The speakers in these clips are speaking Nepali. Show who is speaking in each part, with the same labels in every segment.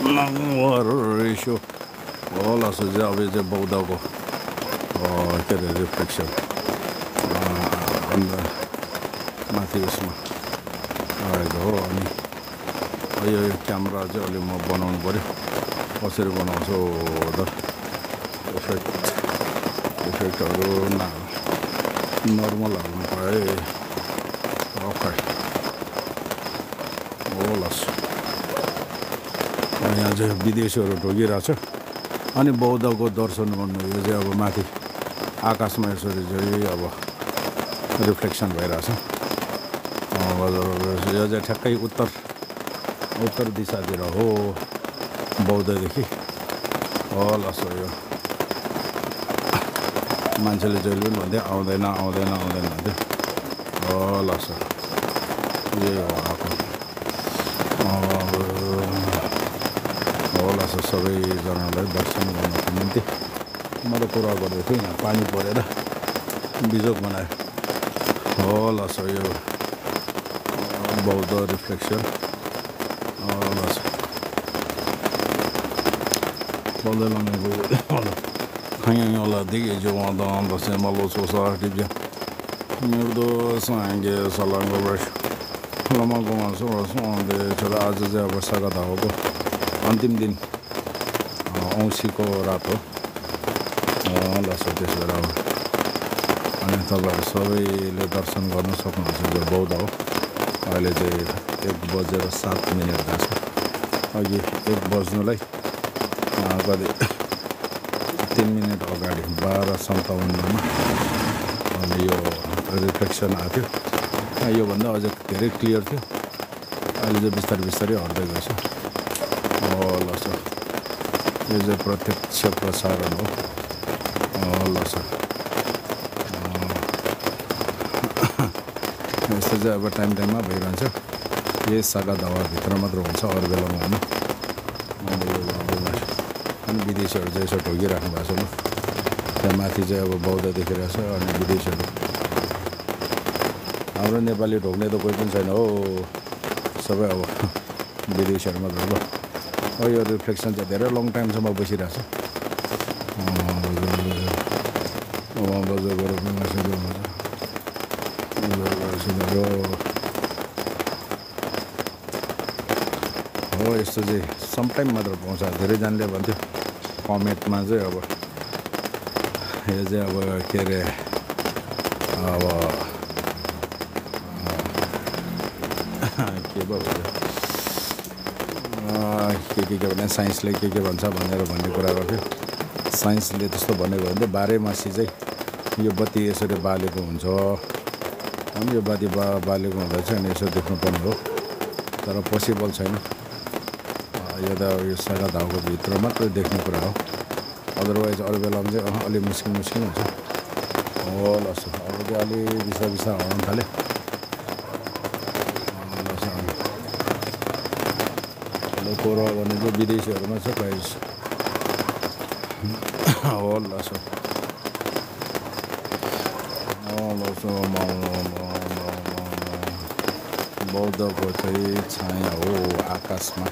Speaker 1: रेसियो होला चाहिँ अब चाहिँ बौद्धको के अरे रिफ्लेक्सन अन्त माथि उसमा आएको हो। अनि यो क्यामेरा चाहिँ अलि म बनाउनु पऱ्यो, कसरी बनाउँछु त इफेक्टहरू नर्मल हाल्नु पाएँ। ओके होलास यहाँ चाहिँ विदेशीहरू ढोगिरहेछ। अनि बौद्धको दर्शन गर्नु यो चाहिँ अब माथि आकाशमा यसरी चाहिँ अब रिफ्लेक्सन भइरहेछ। यो चाहिँ ठ्याक्कै उत्तर दिशातिर हो बौद्धदेखि। होलास यो मान्छेले जहिले पनि भन्थ्यो आउँदैन भन्थ्यो। होलास यही हो आएको होला। सबैजनालाई दर्शन गर्नको निम्ति मैले कुरा गर्दै थिएँ, यहाँ पानी परेर बिजोग बनायो। होला यो बौद्ध रिफ्लेक्सन होला Alla digge giovane da se malo så sa tibia. Nurdo sangue salango brush. Lama goma so de chara आज चाहिँ अब स्वागत भएको अन्तिम दिन औँसीको रात हो। ल त्यसो भएर अब अनि तपाईँहरू सबैले दर्शन गर्न सक्नुहुन्छ। यो बौद्ध हो। अहिले चाहिँ 1:07 भएको छ। अघि 1 बज्नुलाई कति 3 मिनट अगाडि 12:57 मा अनि यो रिफ्लेक्सन आएको थियो। योभन्दा अझ धेरै क्लियर थियो। अहिले चाहिँ बिस्तारै हट्दै गएछ। ल सर यो चाहिँ प्रत्यक्ष प्रसारण हो। ल सर यस्तो चाहिँ अब टाइममा भइरहन्छ। यही सागा दावाभित्र मात्र हुन्छ, अरू बेलामा हुनु। अनि विदेशीहरू चाहिँ यसो ढोगिराख्नु भएको छ। ल त्यहाँ माथि चाहिँ अब बौद्ध देखिरहेछ। अनि विदेशीहरू हाम्रो नेपाली ढोग्ने त कोही पनि छैन हो, सबै अब विदेशीहरू मात्र। ल यो रिफ्लेक्सन चाहिँ धेरै लङ टाइमसम्म बसिरहेछ। हो यस्तो चाहिँ समटाइम मात्र पाउँछ। धेरैजनाले भन्थ्यो कमेन्टमा चाहिँ अब यो चाहिँ अब के अरे अब के भयो के भने साइन्सले के भन्छ भन्ने कुरा गर्थ्यो। साइन्सले त्यस्तो भनेको भने 12 मासी चाहिँ यो बत्ती यसरी बालेको हुन्छ। अनि यो बत्ती बालेको हुँदा चाहिँ अनि यसो देख्नुपर्ने हो, तर पोसिबल छैन। यो त यो सागा धाउको भित्र मात्रै देख्ने कुरा हो। अदरवाइज अरू बेलामा चाहिँ अलि मुस्किल हुन्छ। हो ल अब चाहिँ अलि बिस्तारै आउनु थाल्यो। कोरा भने चाहिँ विदेशीहरूमा छ प्राइस। हो ल बौद्धको चाहिँ छाया हो आकाशमा।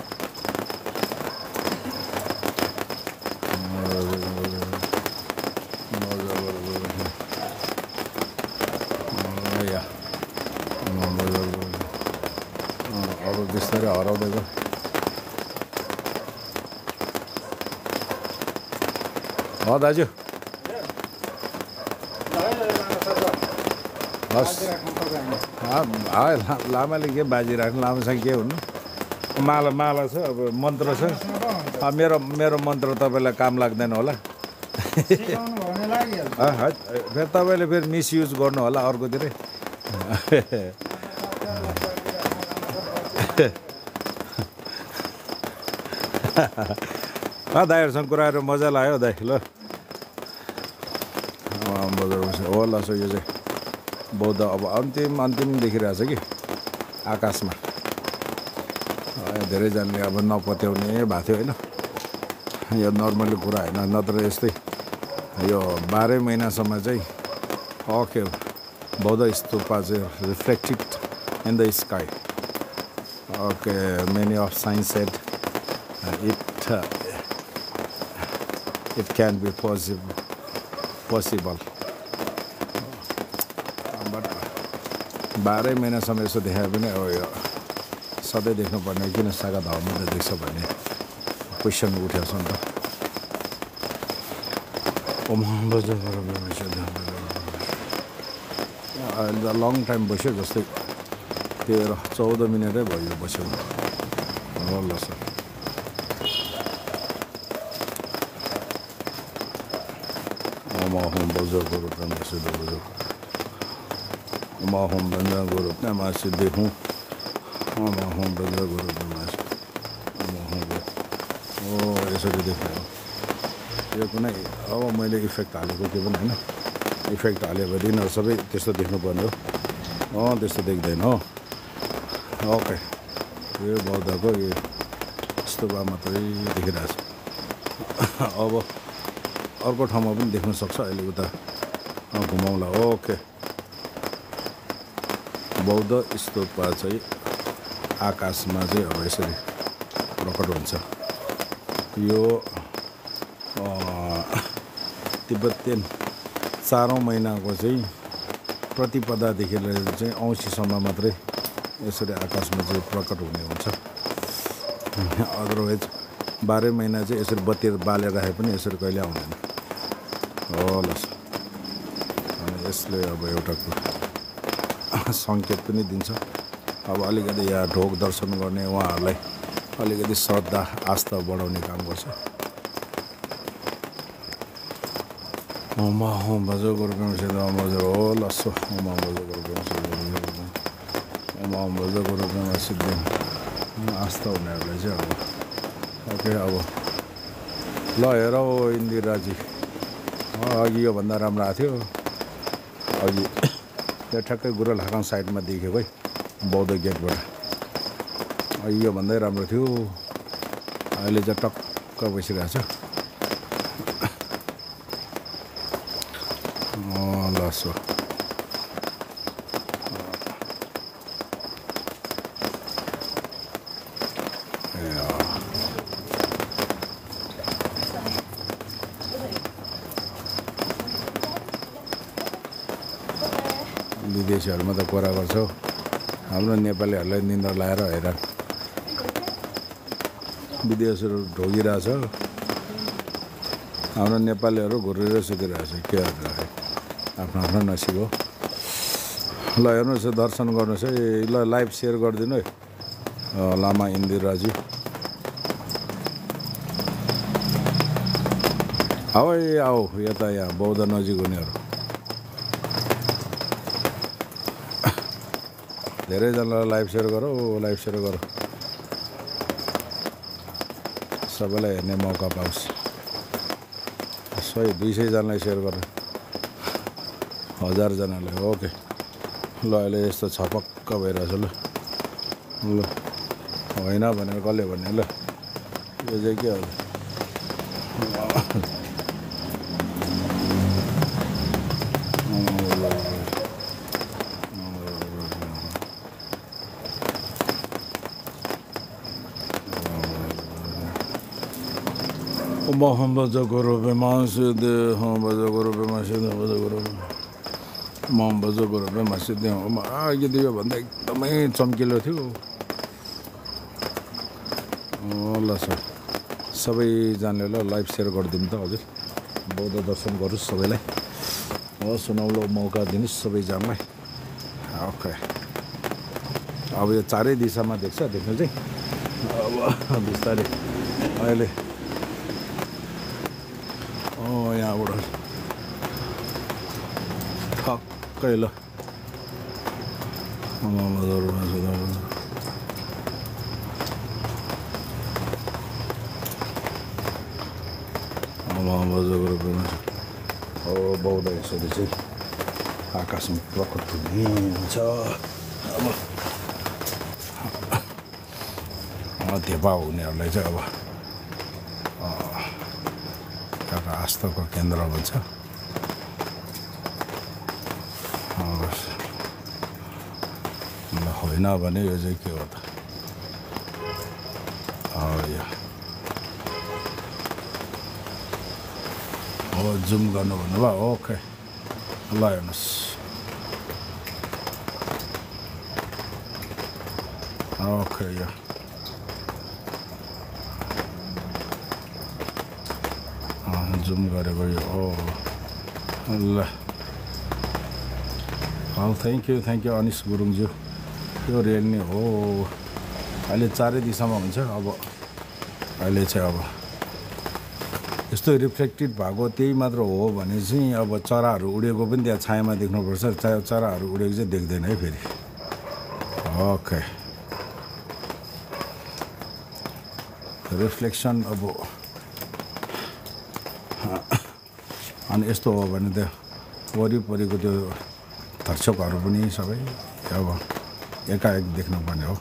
Speaker 1: अरू बिस्तारै हराउँदै गयो। दाजु हस् लामाले के बाजिराख्नु, लामासँग के हुनु। माला छ, अब मन्त्र छ। मेरो मन्त्र तपाईँलाई काम लाग्दैन होला। फेरि तपाईँले फेरि मिसयुज गर्नु होला अर्कोतिरै। दाइहरूसँग कुराहरू मजा लाग्यो दाइ। ल होला यो चाहिँ बौद्ध अब अन्तिम देखिरहेछ कि आकाशमा। धेरैजनाले अब नपत्याउने भएको थियो होइन। यो नर्मली कुरा होइन, नत्र यस्तै यो 12 महिनासम्म चाहिँ ओके बौद्ध स्तूपा चाहिँ reflected in the sky. Okay many of science shed it can be possible but 12 महिनासम्म यसो देखाए पनि अब यो सधैँ देख्नुपर्ने किन सागा धाउ मात्रै देख्छ भन्ने क्वेसन उठेको छ नि त अहिले त लङ टाइम बस्यो जस्तै 13-14 मिनटै भयो बस्यो ल sir Mahum baza guru pe masjid baza Mahum banda guru pe masjid hu Mahum banda guru pe masjid Mahum यसरी देख्नु यो कुनै अब मैले इफेक्ट हालेको के पनि हैन इफेक्ट हाले भने यिनीहरू सबै त्यस्तो देख्नुपर्ने हो त्यस्तो देख्दैन हो ओके यो बौद्धको यो स्तूपा मात्रै देखिरहेछ अब अर्को ठाउँमा पनि देख्न सक्छ अहिले उता घुमाउला ओके बौद्ध स्तूपा चाहिँ आकाशमा चाहिँ अब यसरी प्रकट हुन्छ यो तिब्बतीयन 4औं महिनाको चाहिँ प्रतिपदादेखि लिएर चाहिँ औँसीसम्म मात्रै यसरी आकाशमा चाहिँ प्रकट हुने हुन्छ अदरवाइज 12 महिना चाहिँ यसरी बत्ती बालेर राखे पनि यसरी कहिले आउँदैन ल अनि यसले अब एउटा सङ्केत पनि दिन्छ अब अलिकति यहाँ ढोक दर्शन गर्ने उहाँहरूलाई अलिकति श्रद्धा आस्था बढाउने काम गर्छ Mahum baza guru pe masjid baza o lasso Mahum baza guru pe masjid Mahum baza guru pe masjid आस्था हुनेहरूलाई चाहिँ अब ओके अब ल हेर इन्दिराजी अघि योभन्दा राम्रो आएको थियो अघि यो ठ्याक्कै गुरलहाकम साइडमा देखेको है बौद्ध गेटबाट अघि योभन्दै राम्रो थियो अहिले चाहिँ टक्क बसिरहेको छ लासो विदेशीहरूमा त कुरा गर्छौ हाम्रो नेपालीहरूलाई निन्द्रा लाएर हैरान विदेशीहरू ढोगिरहेछ हाम्रो नेपालीहरू घुरेर सुतिरहेछ के गर्नु आफ्नो आफ्नो नसिब हो ल हेर्नुहोस् दर्शन गर्नुहोस् है ल लाइभ सेयर गरिदिनु है लामा इन्दिराजी आऊ आऊ यता यहाँ बौद्ध नजिक हुनेहरू धेरैजनालाई लाइभ सेयर गरौ सबैलाई हेर्ने मौका पाओस् 100-200 जनालाई सेयर गर 1000 जनालाई ओके ल अहिले यस्तो छपक्क भइरहेछ ल होइन भनेर कसले भन्ने ल यो चाहिँ के हो Mahum baza guru pe masjid Mahum baza guru pe masjid Mahum baza guru pe masjid यो त योभन्दा एकदमै चम्किलो थियो ल सर सबैजनाले ल लाइभ सेयर गरिदिनु त हजुर बौद्ध दर्शन गरोस् सबैलाई सुनौलो मौका दिनुहोस् सबैजनालाई ओके अब यो चारै दिशामा देख्छ देख्नु चाहिँ अब बिस्तारै अहिले यहाँबाट ठक्कै ल बौद्ध यसरी चाहिँ आकाशमा प्रकट हुन्छ अब धेपा हुनेहरूलाई चाहिँ अब आस्थाको केन्द्र भन्छ होइन भने यो चाहिँ के हो त हो जुम गर्नु भन्नुभयो ओके ल हेर्नुहोस् ओके यो जुम गरेको यो ओ ल थ्याङ्क यू अनिस गुरुङज्यू यो रियलमी हो अहिले चारै दिशामा हुन्छ अब अहिले चाहिँ अब यस्तो रिफ्लेक्टेड भएको त्यही मात्र हो भने चाहिँ अब चराहरू उडेको पनि त्यहाँ छायामा देख्नुपर्छ चराहरू उडेको चाहिँ देख्दैन है फेरि ओके रिफ्लेक्सन अब अनि यस्तो हो भने त वरिपरिको त्यो दर्शकहरू पनि सबै अब एकाएक देख्नुपर्ने हो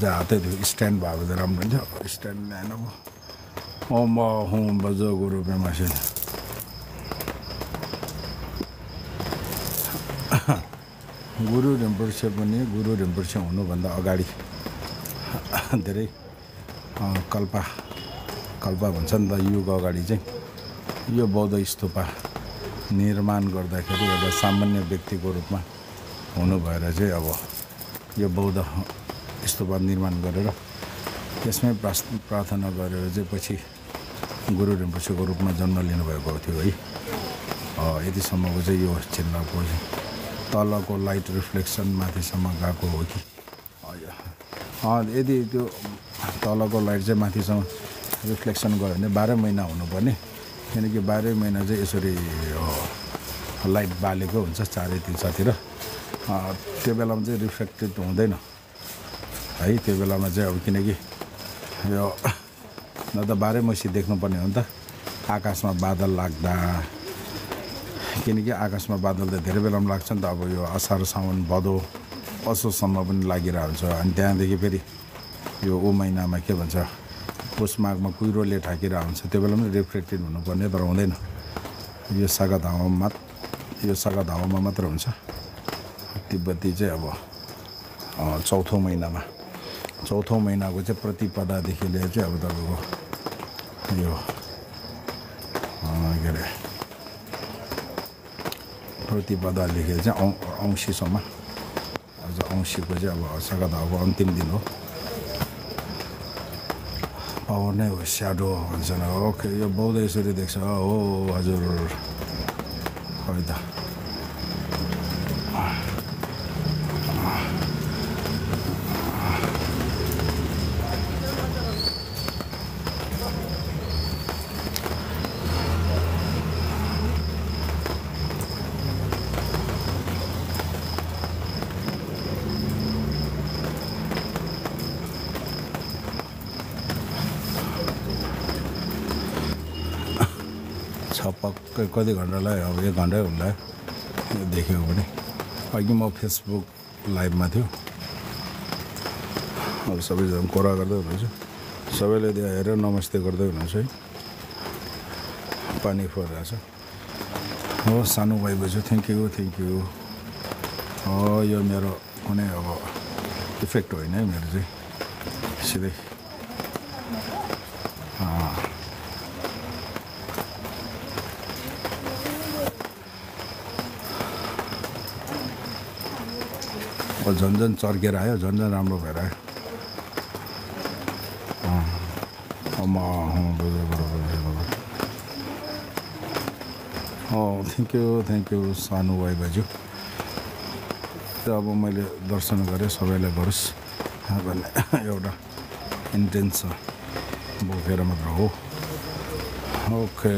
Speaker 1: हातै स्ट्यान्ड भएको त राम्रो थियो स्ट्यान्ड ल्याएन म हुँ बजो गुरु पेमासे गुरु रिम्पोछे पनि गुरु रिम्पोछे हुनुभन्दा अगाडि धेरै कल्पा भन्छ नि त युग अगाडि चाहिँ यो बौद्ध स्तूपा निर्माण गर्दाखेरि एउटा सामान्य व्यक्तिको रूपमा हुनु भएर चाहिँ अब यो बौद्ध स्तूपा निर्माण गरेर त्यसमै प्रार्थना गरेर चाहिँ पछि गुरु रिम्पोछेको रूपमा जन्म लिनुभएको थियो है यतिसम्मको चाहिँ यो चिन्हको तलको लाइट रिफ्लेक्सन माथिसम्म गएको हो कि यदि त्यो तलको लाइट चाहिँ माथिसम्म रिफ्लेक्सन गयो भने 12 महिना हुनुपर्ने किनकि 12 महिना चाहिँ यसरी लाइट बालेको हुन्छ चारैतिरतिर त्यो बेलामा चाहिँ रिफ्लेक्टेड हुँदैन है त्यो बेलामा चाहिँ अब किनकि यो न त 12 महिना देख्नुपर्ने हो नि त आकाशमा बादल लाग्दा किनकि आकाशमा बादल त धेरै बेलामा लाग्छ नि त अब यो असार साउन भदौ असोजसम्म पनि लागिरहेको हुन्छ अनि त्यहाँदेखि फेरि यो महिनामा के भन्छ पुष माघमा कुहिरोले ढाकिरहेको हुन्छ त्यो बेला पनि रिफ्लेक्टेड हुनुपर्ने तर हुँदैन यो सागात हावामा मात्र हुन्छ तिब्बती चाहिँ अब चौथो महिनाको चाहिँ प्रतिपदादेखि लिएर चाहिँ अब तपाईँको यो के अरे प्रतिपदादेखि चाहिँ औँसीसम्म अझ औँसीको चाहिँ अब सागात हावाको अन्तिम दिन हो पावर नै हो स्याडो भन्छ न ओके यो बौद्ध यसरी देख्छ हो हजुर खै त छपक्कै कति घन्टा लाग्यो अब 1 घन्टै होला यो देखेको पनि अघि म फेसबुक लाइभमा थियो अब सबैजना कुरा गर्दै हुनुहुन्छ सबैले त्यहाँ हेरेर नमस्ते गर्दै हुनुहुन्छ है पानी परिरहेछ हो सानो भाइ बज्यू थ्याङ्क यू यो मेरो कुनै अब इफेक्ट होइन है मेरो चाहिँ सिधै झन्झन चर्केर आयो झन्झन राम्रो भएर आयो थ्याङ्क यू सानु भाइ बाजु अब मैले दर्शन गरेँ सबैलाई गरोस् भन्ने एउटा इन्टेन्स बोकेर मात्र हो ओके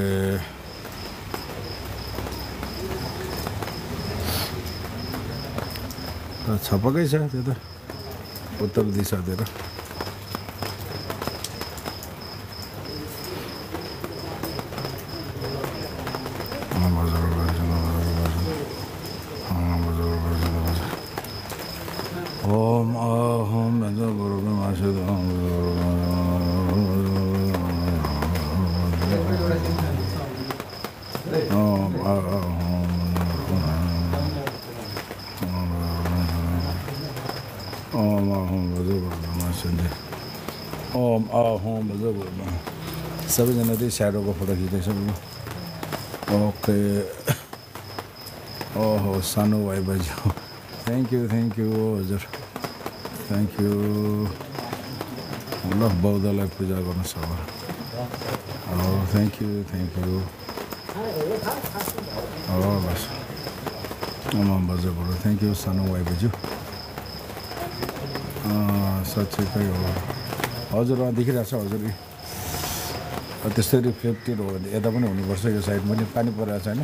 Speaker 1: छपकै छ त्यो त उत्तर दिशातिर ओम अहम मजा सबैजना त्यही स्याडोको फोटो खिच्दैछ ओके ओहो सानो भाइ बज्यो थ्याङ्क यू हजुर थ्याङ्क यू ल बौद्धलाई पूजा गर्नुहोस् अब थ्याङ्क यू बस बजारबाट थ्याङ्क यू सानो भाइ बज्यो साँच्चै हो हजुर देखिरहेको छ हजुर त्यस्तै रिफ्लेक्टेड हो भने यता पनि हुनुपर्छ यो साइड पनि पानी परिरहेको छैन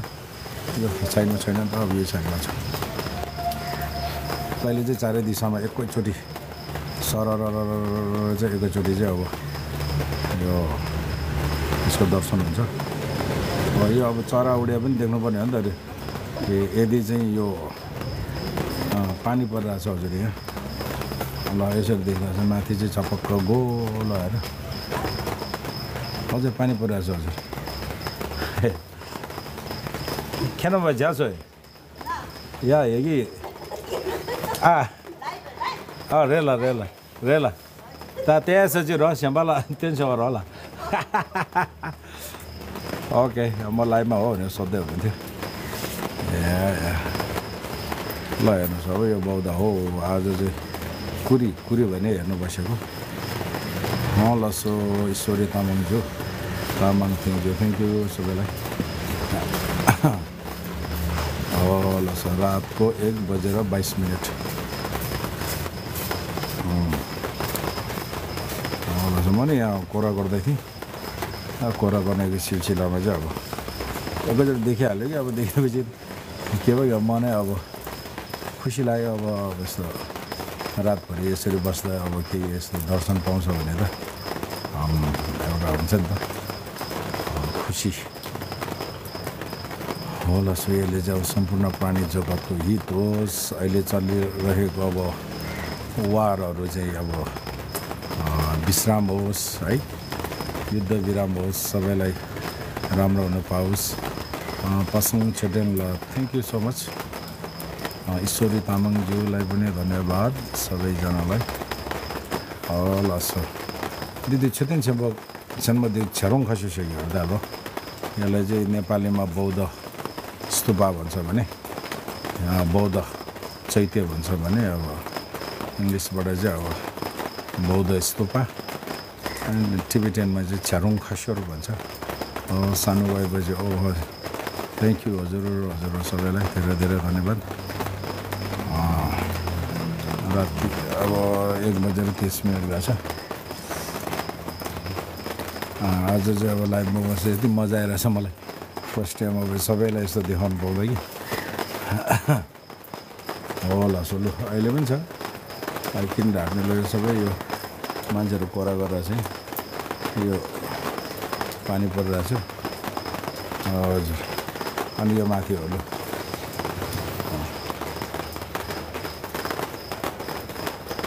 Speaker 1: यो साइडमा छैन नि त अब यो साइडमा छ अहिले चाहिँ चारै दिशामा एकैचोटि सरर चाहिँ एकैचोटि चाहिँ अब यो यसको दर्शन हुन्छ यो अब चरा उडिया पनि देख्नुपर्ने हो नि त यदि चाहिँ यो पानी परिरहेको छ हजुर यहाँ ल यसरी देखिरहेको छ माथि चाहिँ चपक्क गोलो हेर हजुर पानी परिरहेको छ हजुर खेन भयो झ्यास हो या हेगी रेला त त्यहाँ चाहिँ रहस्यम्बाला त्यसो होला ओके म लाइभमा हो भने सोध्दै हुनुहुन्थ्यो ल हेर्नुहोस् अब यो बौद्ध हो आज चाहिँ कुरी भने हेर्नु बसेको ल सो ईश्वरी तामाङज्यू थ्याङ्क यू सबैलाई ल सर रातको 1:22 म नि यहाँ कोरा गर्दै थिएँ कोरा गर्नेको सिलसिलामा चाहिँ अब एकैचोटि देखिहाल्यो कि अब देखेपछि के भयो मनै अब खुसी लाग्यो अब यस्तो रातभरि यसरी बस्दा अब केही यस्तो दर्शन पाउँछ भनेर एउटा हुन्छ नि त खुसी होला सो यसले चाहिँ अब सम्पूर्ण प्राणी जगतको हित होस् अहिले चलिरहेको अब वारहरू चाहिँ अब विश्राम होस् है युद्ध विराम होस् सबैलाई राम्रो हुन पाओस् पसङ छेटेन ल थ्याङ्क यू सो मच ईश्वरी तामाङज्यूलाई पनि धन्यवाद सबैजनालाई ल सर दिदी छेतेन छेम्बो छेरोङ खसिसक्यो त अब यसलाई चाहिँ नेपालीमा बौद्ध स्तूपा भन्छ भने बौद्ध चैत्य भन्छ भने अब इङ्ग्लिसबाट चाहिँ अब बौद्ध स्तूपा अनि टिबेटनमा चाहिँ छ्यारोङ खस्योर भन्छ सानो भएपछि थ्याङ्क यू हजुर सबैलाई धेरै धेरै धन्यवाद राति अब 1:30 गएको छ आज चाहिँ अब लाइभमा बसेर यति मजा आइरहेछ मलाई फर्स्ट टाइम अब सबैलाई यस्तो देखाउनु पाउँदा कि होला सोलु अहिले पनि छ किन ढाक्ने लगेर सबै यो मान्छेहरू कोरा गरेर चाहिँ यो पानी परिरहेछ हजुर अनि यो माथि हो लु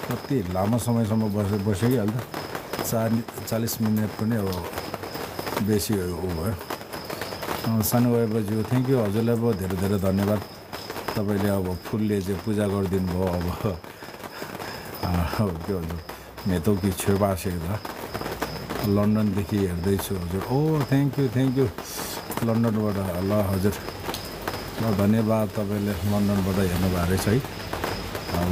Speaker 1: कति लामो समयसम्म बसिहाल्छ 40 मिनट पनि अब बेसी ऊ भयो सानो भएपछि थ्याङ्क यू हजुरलाई बहुत धेरै धेरै धन्यवाद तपाईँले अब फुलले चाहिँ पूजा गरिदिनु भयो अब के भन्छ मेतौकी छेउपासेको लन्डनदेखि हेर्दैछु हजुर थ्याङ्क यू लन्डनबाट ल हजुर ल धन्यवाद तपाईँले लन्डनबाट हेर्नुभएको रहेछ है अब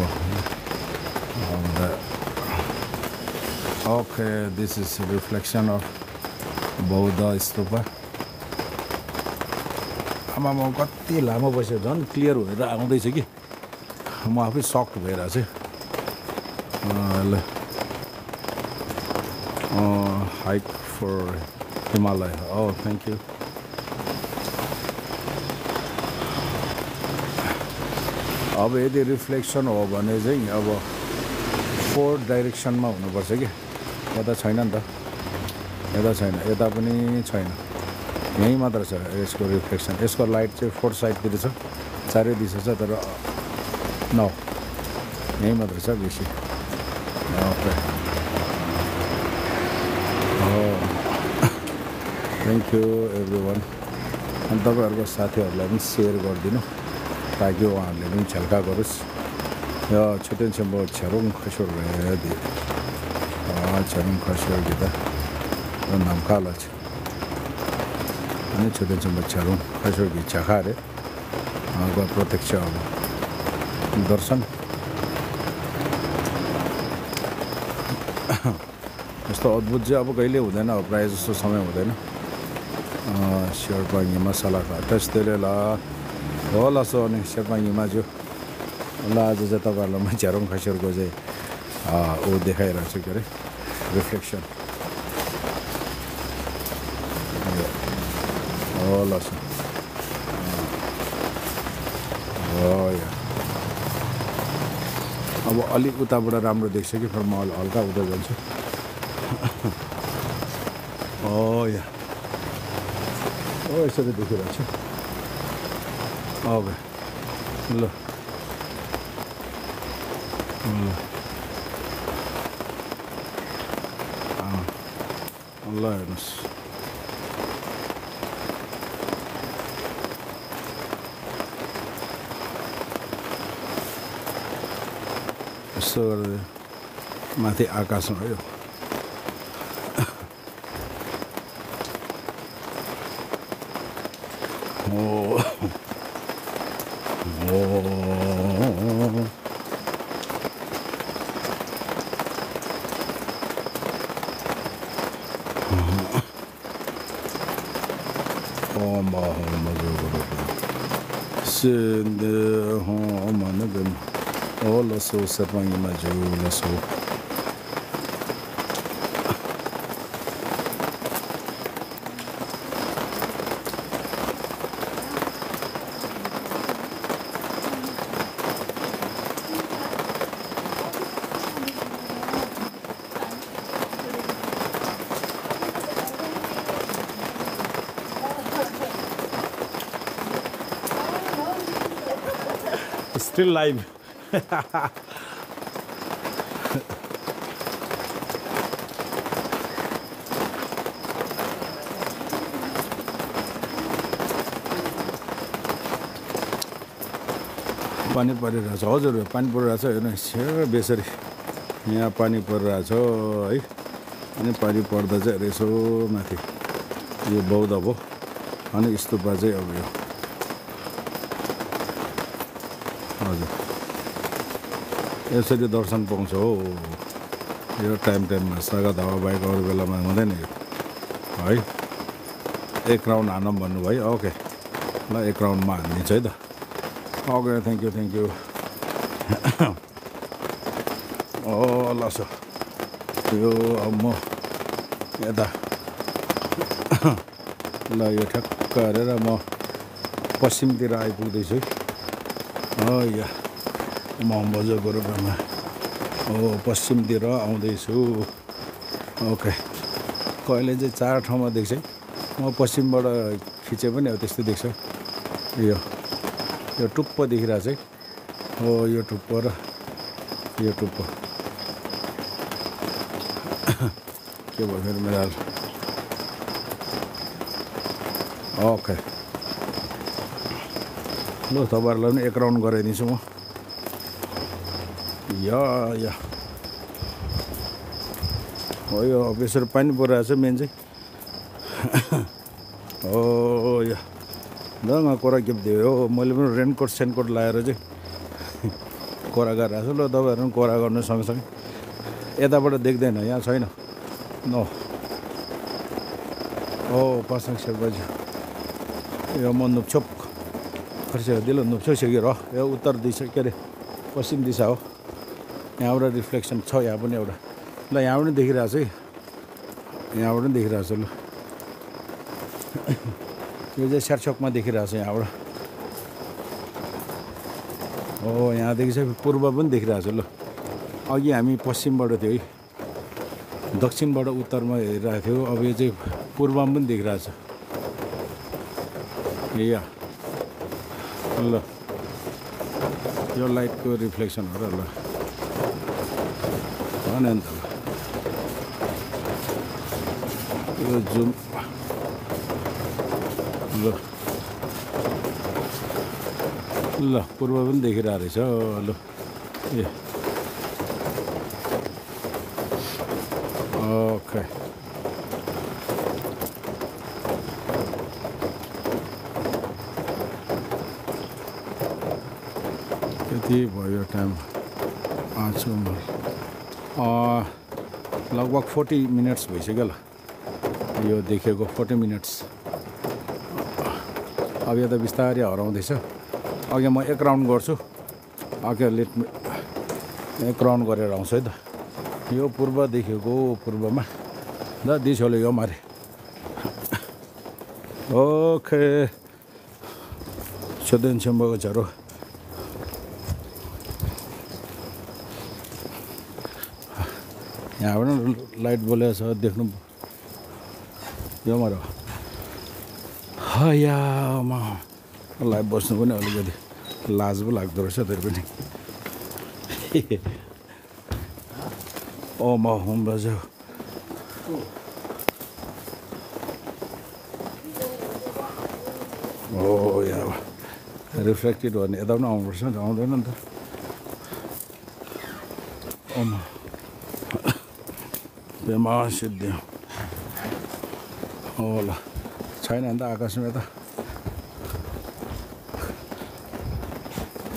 Speaker 1: okay this is reflection of बौद्ध स्तूपा आमा म कति लामो बसेको झन् क्लियर भएर आउँदैछ कि म आफै सक्ट भइरहेको छु ल hike for Himalaya thank you अब यदि रिफ्लेक्सन हो भने चाहिँ अब 4 डाइरेक्सनमा हुनुपर्छ कि यता छैन नि त यता छैन यता पनि छैन यहीँ मात्र छ यसको रिफ्लेक्सन यसको लाइट चाहिँ 4 साइडतिर छ चारै दिशा छ तर यहीँ मात्र छ बेसी ओके थ्याङ्क यू एभ्रिवान अनि तपाईँहरूको साथीहरूलाई पनि सेयर गरिदिनु ताकि उहाँहरूले पनि झल्का गरोस् यो छेतेन छेम्बो छ्यारोङ खसोर 촬영 가셔야겠다. 남칼라지. 아니 저도 좀 촬영 가셔기 자가래. आगा प्रत्यक्ष अब दर्शन यस्तो अद्भुत चाहिँ अब कहिले हुँदैन अब प्रायः जस्तो समय हुँदैन शेर्पा हिमा सलाका त्यसले ल होला सो अनि शेर्पा हिमा जो ल आज चाहिँ तपाईँहरूलाई म झ्यारोङ खैसरको चाहिँ ऊ देखाइरहेको छु के अरे रिफ्लेक्सन होला सो अब अलिक उताबाट राम्रो देख्छ कि फेरि म हल्का उता जान्छु या यसरी देखिरहेको छु ओके ल ल हेर्नुहोस् यसो गरेर माथि आकाशमा यो so serpang maju lasso still live पानी परिरहेछ हजुर पानी परिरहेछ हेर्नुहोस् बेसरी यहाँ पानी परिरहेछ है अनि पानी पर्दा चाहिँ यसो माथि यो बौद्ध भयो अनि स्तूपा चाहिँ अब यो हजुर यसरी दर्शन पाउँछ हो यो टाइममा स्वागत हावा बाहेक अरू बेलामा हुँदैन यो है एक राउन्ड हानौँ भन्नुभयो ओके ल एक राउन्डमा हानिदिन्छु है त ओके थ्याङ्क यू ल सर यो अब म यता ल यो ठ्याक्क हेरेर म पश्चिमतिर आइपुग्दैछु या म बजारको रूपमा पश्चिमतिर आउँदैछु ओके कहिले चाहिँ चार ठाउँमा देख्छ म पश्चिमबाट खिचे पनि अब त्यस्तै देख्छ यो टुप्प देखिरहेछ है यो टुप्प र यो टुप्प के भयो फेरि मेरो ओके ल तपाईँहरूलाई पनि एक राउन्ड गराइदिन्छु म या हो यो अब यसरी पानी परिरहेछ मेन चाहिँ या ल कोरा खेप्दियो हो मैले पनि रेनकोट सेनकोट लगाएर चाहिँ कोरा गरिरहेको छु ल तपाईँहरू पनि कोरा गर्नु सँगसँगै यताबाट देख्दैन यहाँ छैन नो पासाङ शेर्पाजी यो म नुप्छोप खर्सेर दिल नुप्छो सेकेर यो उत्तर दिशा के अरे पश्चिम दिशा हो यहाँबाट रिफ्लेक्सन छ यहाँ पनि एउटा ल यहाँ पनि देखिरहेको छ है यहाँबाट पनि देखिरहेको छ ल यो चाहिँ स्यारछोकमा देखिरहेको छ यहाँबाट यहाँदेखि चाहिँ पूर्व पनि देखिरहेको छ ल अघि हामी पश्चिमबाट थियो है दक्षिणबाट उत्तरमा हेरिरहेको थियो अब यो चाहिँ पूर्वमा पनि देखिरहेको छ या ल यो लाइटको रिफ्लेक्सन हो र ल नि त यो जुम ल पूर्व पनि देखिरहेको रहेछ ल ए ओके कति भयो टाइम 5 लगभग 40 मिनट्स भइसक्यो ल यो देखेको 40 मिनट्स अब यो त बिस्तारै हराउँदैछ अघि म एक राउन्ड गर्छु अघि एक राउन्ड गरेर आउँछु है त यो पूर्व देखेको पूर्वमा द दिसोले यो मारे ओके छोदेन छेम्बको झरो यहाँबाट लाइट बोलेको छ देख्नु यो मार हयामा लाइट बस्नु पनि अलिकति लाज पो लाग्दो रहेछ त्यही पनि ओ म होम बज्यो ओ यहाँ रिफ्लेक्टेड भने यता पनि आउनुपर्छ आउँदैन नि त ओमा बेमा सिद्धियो होला छैन नि त आकाशमा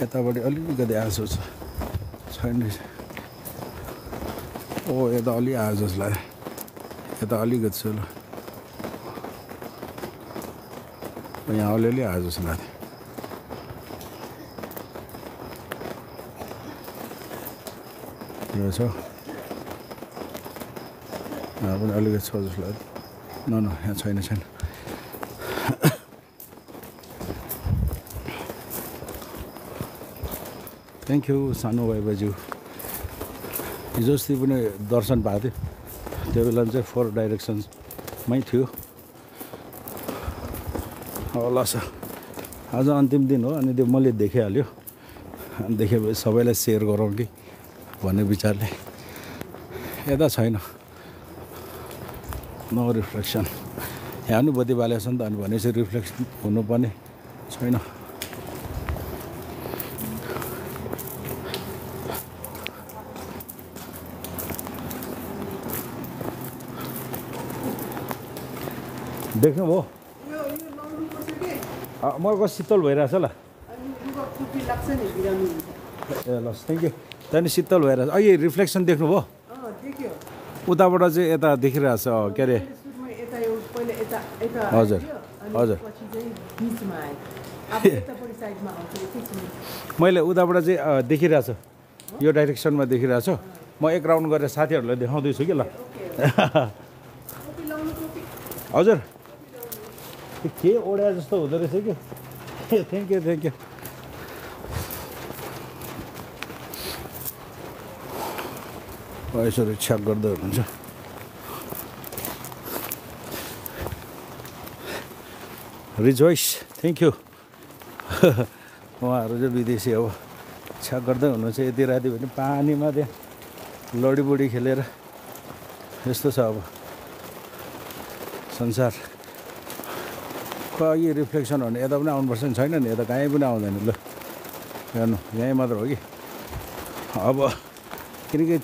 Speaker 1: यतापट्टि अलिकति आँसु छ छैन ओ यता अलि आयो जस्तो लाग्यो यता अलिकति छ ल यहाँ अलिअलि आयो जस्तो लाग्यो यो छ यहाँ पनि अलिकति छ जस्तो लाग्यो न यहाँ छैन थ्याङ्क यू सानो भाइ बाज्यू हिजो अस्ति पनि दर्शन भएको थियो त्यो बेला चाहिँ 4 डाइरेक्सन्समै थियो होला छ आज अन्तिम दिन हो अनि त्यो मैले देखिहाल्यो देखेपछि सबैलाई सेयर गरौँ कि भन्ने विचारले यता छैन नो रिफ्लेक्सन यहाँ पनि बत्ती बालेको छ नि त अनि भनेपछि रिफ्लेक्सन हुनुपर्ने छैन देख्नुभयो मलाई शीतल भइरहेछ ल ए ल थ्याङ्क यू त्यहाँदेखि शीतल भइरहेछ अहिले रिफ्लेक्सन देख्नुभयो उताबाट चाहिँ यता देखिरहेछ के अरे हजुर हजुर मैले उताबाट चाहिँ देखिरहेछ यो डाइरेक्सनमा देखिरहेछ म एक राउन्ड गरेर साथीहरूलाई देखाउँदैछु कि ल हजुर के ओढा जस्तो हुँदो रहेछ कि थ्याङ्क यू यसरी छ्याक गर्दै हुनुहुन्छ रिजोइस थ्याङ्क यू उहाँहरू चाहिँ विदेशी अब छ्याक गर्दै हुनुहुन्छ यति राति भने पानीमा त्यहाँ लडीबुडी खेलेर यस्तो छ अब संसार यो रिफ्लेक्सन भने यता पनि आउनुपर्छ नि छैन नि यता कहीँ पनि आउँदैन ल हेर्नु यहीँ मात्र हो कि अब किनकि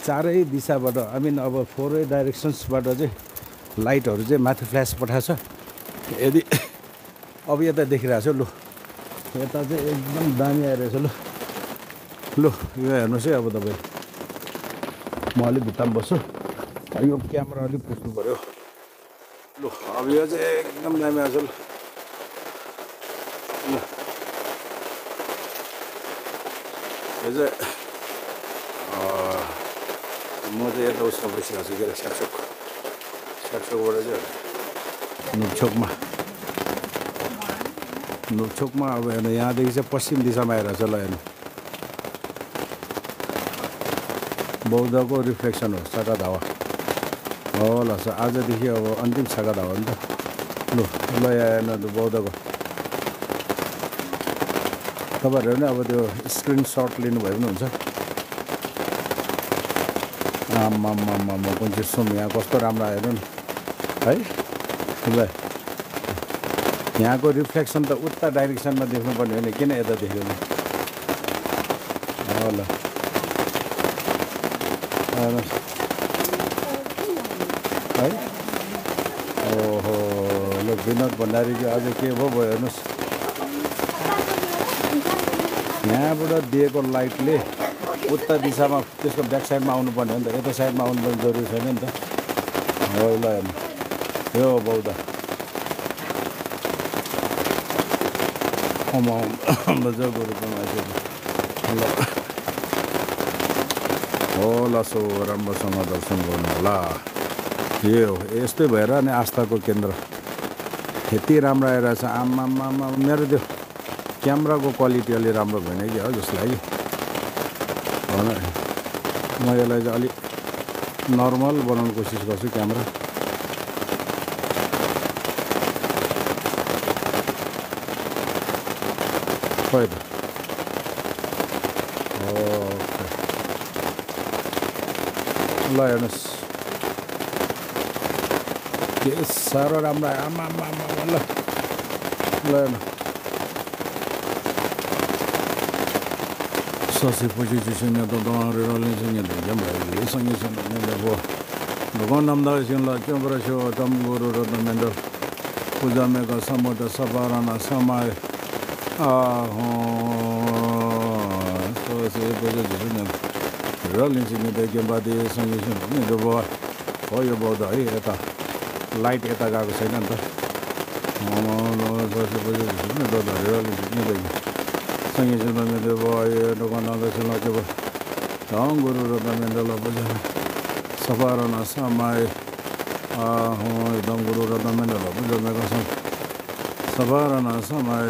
Speaker 1: चारै दिशाबाट आई मिन अब 4 डाइरेक्सन्सबाट चाहिँ लाइटहरू चाहिँ माथि फ्ल्यास पठाएको छ यदि अब यता देखिरहेको छ लु यता चाहिँ एकदम दामी आइरहेछ लु यो हेर्नुहोस् है अब तपाईँ म अलिक भित्तामा बस्छु यो क्यामेरा अलिक पुस्नु पऱ्यो लु अब यो चाहिँ एकदम दामी आएको छ ल यो चाहिँ म चाहिँ यता उसमा बसिरहेको छु के अरे स्याक्सोकबाट चाहिँ नुकचोकमा अब हेर्नु यहाँदेखि चाहिँ पश्चिम दिशामा आइरहेको छ ल हेर्नु बौद्धको रिफ्लेक्सन हो साका धावा होला सर आजदेखि अब अन्तिम साका धावा नि त लु ल हेर्नु बौद्धको तपाईँहरू नै अब त्यो स्क्रिनसट लिनुभयो पनि हुन्छ आम्माम्माम्मा कुन चाहिँ सुम यहाँ कस्तो राम्रो हेर्नु नि है ल यहाँको रिफ्लेक्सन त उता डाइरेक्सनमा देख्नुपर्ने हो नि किन यता देख्यो नि ल है ओहो ल विनोद भण्डारीको आज के भयो हेर्नुहोस् यहाँबाट दिएको लाइटले उत्तर दिशामा त्यसको ब्याक साइडमा आउनुपर्ने हो नि त यता साइडमा आउनुपर्ने जरुरी छैन नि त हो ल हेर्नु यो बौद्ध बजारको रूपमा आइसक्यो ल होला सो राम्रोसँग दर्शन गर्नु होला यो यस्तै भएर नि आस्थाको केन्द्र यति राम्रो आइरहेछ आमा मेरो त्यो क्यामेराको क्वालिटी अलि राम्रो भएन कि हो जस्तो लाग्यो म यसलाई चाहिँ अलिक नर्मल बनाउनु कोसिस गर्छु क्यामेरा खोइ त ल हेर्नुहोस् के साह्रो राम्रो आमा ल हेर्नु ससे पछि चाहिँ त दलिन्छ भगवान नामदासिङ ल चम्ब्रस्यो तम्गुरु रत्नमेन्द पूजा मेघ समुद्र सपारणा समय ससे पछि रलिन्छ नि त के बादे सङ्गीत भयो हो यो बौद्ध है यता लाइट यता गएको छैन नि त ससे पछि रलिन्छ नि त सङ्गीत मेरो भयो दोकान आउँदैछ ल के भयो गुरु रत्नमेन्द ल पूजा सपारणा समय एकदम गुरु रत्नमेन्द ल पूजा मेघ सपारणा समय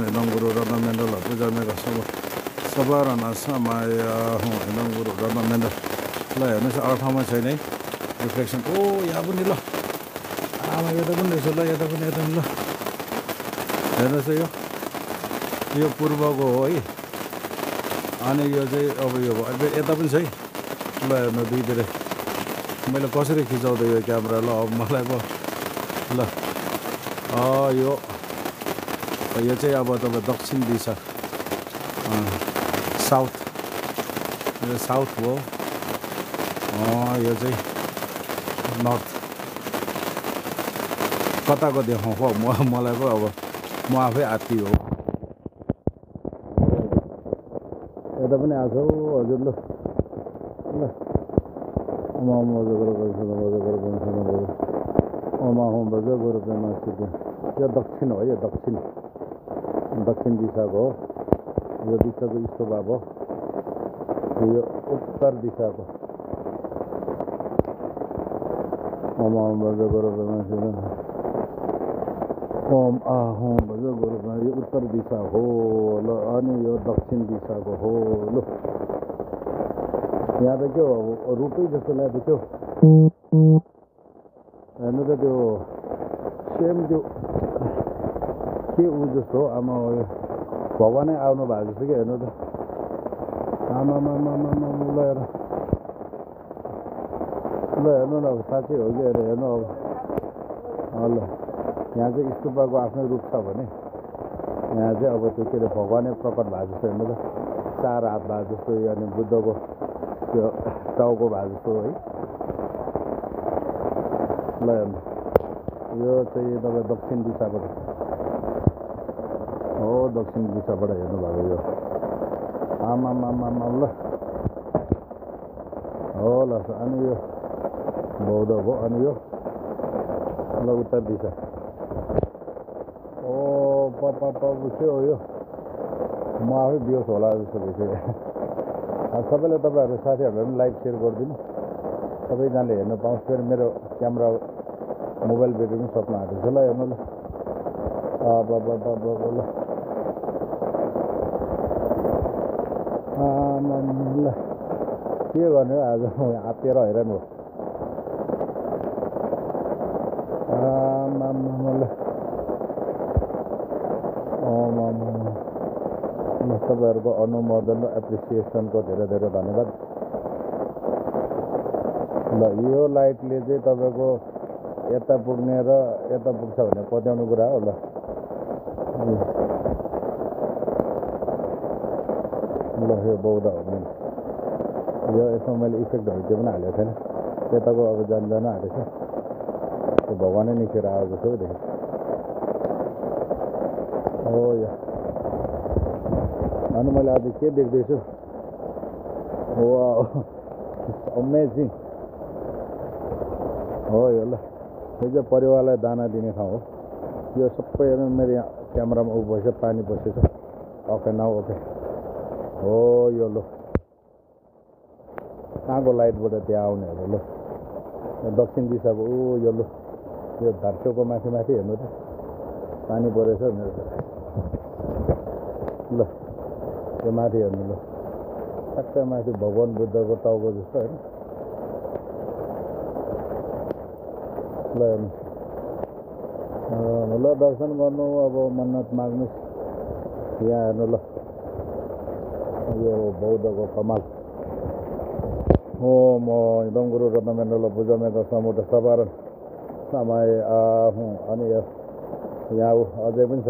Speaker 1: एकदम गुरु रत्नमेन्द ल पूजा मेघ सपारणा समय एकदम गुरु रत्नमेन्द ल हेर्नुहोस् अरू ठाउँमा छैन है रिफ्लेक्सन ओ यहाँ पनि ल आमा यता पनि रहेछ ल यता पनि ल हेर्नुहोस् यो पूर्वको हो है अनि यो चाहिँ अब यो भयो यता पनि छ है ल हेर्नु दुईतिर मैले कसरी खिचाउँदै यो क्यामेरा ल अब मलाई पो ल यो चाहिँ अब तपाईँ दक्षिण दिशा साउथ यो साउथ हो यो चाहिँ नर्थ कताको देखाउँ हो मलाई पो अब म आफै आत्ती हो यता पनि आएको हौ हजुर ल यो दक्षिण हो यो दक्षिण दिशाको हो यो दिशाको यस्तो भएको यो उत्तर दिशाको ओम आहम भज गोरुमा यो उत्तर दिशा हो ल अनि यो दक्षिण दिशाको हो ल यहाँ त के हो रुटै जस्तो लाग्यो त्यो हेर्नु त त्यो सेम त्यो के ऊ जस्तो हो आमा भगवानै आउनु भएको जस्तो कि हेर्नु त आमा ल हेर्नु न अब साँच्चै हो कि हेर्नु अब ल यहाँ चाहिँ स्तूपको आफ्नै रूप छ भने यहाँ चाहिँ अब त्यो के अरे भगवानै प्रकट भएको जस्तो हेर्नु त चार हात भएको जस्तो अनि बुद्धको त्यो टाउको भएको जस्तो है ल हेर्नु यो चाहिँ तपाईँ दक्षिण दिशाबाट हो दक्षिण दिशाबाट हेर्नुभएको यो आमा ल हो ल अनि यो बौद्ध हो अनि यो ल उत्तर दिशा ओ पापा बुझ्यो हो यो म आफै बिहोस होला जस्तो भइसक्यो सबैले तपाईँहरू साथीहरूलाई पनि लाइक सेयर गरिदिनु सबैजनाले हेर्न पाउँछ फेरि मेरो क्यामेरा मोबाइल ब्याट्री पनि सक्नु आएको छ ल हेर्नु ल ल ल के गर्ने हो आज आत्तिएर हैरान हो ल तपाईँहरूको अनुमोदन र एप्रिसिएसनको धेरै धेरै धन्यवाद ल यो लाइटले चाहिँ तपाईँको यता पुग्ने र यता पुग्छ भने पत्याउने कुरा हो ल यो बौद्ध हो मेन यो यसमा मैले इफेक्टहरू त्यो पनि हालेको छैन त्यताको अब जान आँटेको छ भगवानै निस्केर आएको जस्तो पो देखेँ हो यो अनि मैले आज के देख्दैछु वाउ अमेजिङ हो यो ल यो चाहिँ परिवारलाई दाना दिने ठाउँ हो यो सबै मेरो यहाँ क्यामेरामा उ भएछ पानी बसेछ ओके नाउ ओके हो यो लो कहाँको लाइटबाट त्यहाँ आउनेहरू ल दक्षिण दिशाको ऊ यो लो यो धार्चोको माथि माथि हेर्नु त पानी परेछ मेरो ल त्यो माथि हेर्नु ल ठ्याक्कै माथि भगवान बुद्धको टाउको जस्तो होइन ल हेर्नु ल दर्शन गर्नु अब मन्नत माग्नुहोस् यहाँ हेर्नु ल यो बौद्धको कमाल ओम इदं गुरु रत्नमेण्डल भुजमेघ समुद्र सवारण समय अनि यहाँ अझै पनि छ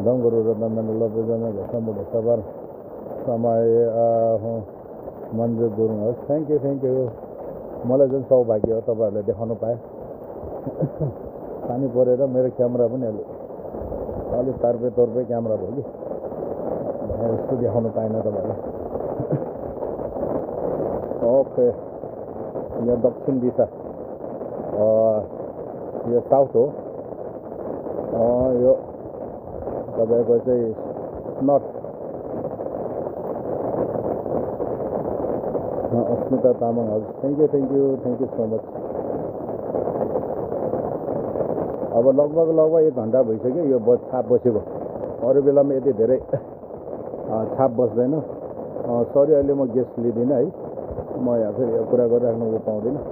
Speaker 1: इदं गुरु रत्नमेण्डल भुजमेघ समुद्र सवारण समय मन्जु गुरुङ होस् थ्याङ्क यू मलाई जुन सौभाग्य हो तपाईँहरूले देखाउनु पाएँ पानी परेर मेरो क्यामेरा पनि अलिक तर्पे क्यामेरा भयो कि यस्तो देखाउनु पाएन तपाईँहरूलाई ओके यो दक्षिण दिशा यो साउथ हो यो तपाईँको चाहिँ नर्थ अस्मिता तामाङ हजुर थ्याङ्क यू सो मच अब लगभग 1 घन्टा भइसक्यो यो छाप बसेको अरू बेलामा यति धेरै छाप बस्दैन सरी अहिले म गेस्ट लिँदिनँ है म यहाँ फेरि यो कुरा गरिराख्नु पाउँदिनँ